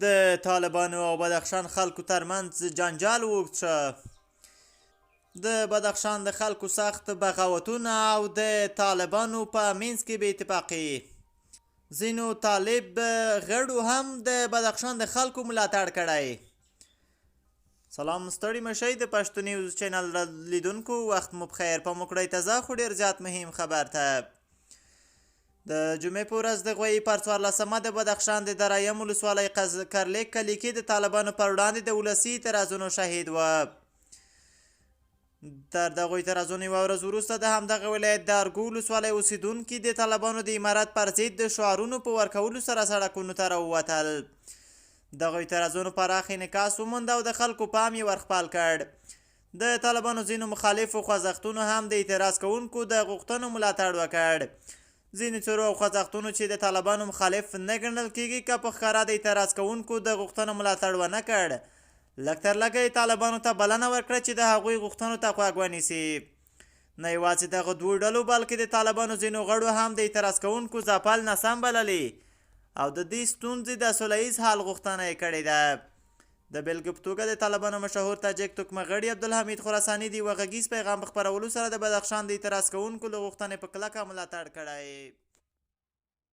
د طالبانو او بدخشان خلکو ترمنځ جنجال اوږد شو. د بدخشان د خلکو سخت بغاوتونه او د طالبانو په منځ کې بې اتفاقي. ځینو طالب غړو هم د بدخشان د خلکو ملاتړ کړی. سلام، ستړي مشئ د پښتو نیوز چینل لیدونکو، وخت مو پخیر. پام وکړئ تازه خو ډیر زیات مهم خبر ته. د جمعې په ورځ د غویي پر 14مه د بدخشان د درایم ولسوالۍ کرلیک کلي کې د طالبانو پر وړاندې د ولسي اعتراضونو شهید و. تر دغو اعتراضونو یوه ورځ وروسته د همدغه ولایت د ارګو ولسوالۍ اوسېدونکي د طالبانو د امارت پر ضد د شعارونو په ورکولو سره سړکونو ته راووتل. دغو اعتراضونو پراخ انعکاس وموند او د خلکو پام یې ورخپل کړ. د طالبانو ځینو مخالفو خوځښتونو هم د اعتراض کوونکو د غوښتنو ملاتړ وکړ. ځینې څېرو او خوځښتونو چې د طالبانو مخالف نه ګڼل کېږي، که په ښکاره د اعتراض کوونکو د غوښتنو ملاتړ ونه کړ، لږ تر لږه یې طالبانو ته بلنه ورکړه چې د هغوی غوښتنو ته غوږ ونیسي. نه یوازې دغو دوو ډلو، بلکې د طالبانو ځینو غړو هم د اعتراض کوونکو ځپل ناسم بللي او د دې ستونزې د سوله ییز حل غوښتنه یې کړې ده. د بېلګې په توګه د طالبانو مشهور تاجک توکمه غړي عبدالحمید خراساني د یوه غږیز پیغام په خپرولو سره د بدخشان د اعتراض کوونکو له غوښتنې په کلکه ملاتړ کړی.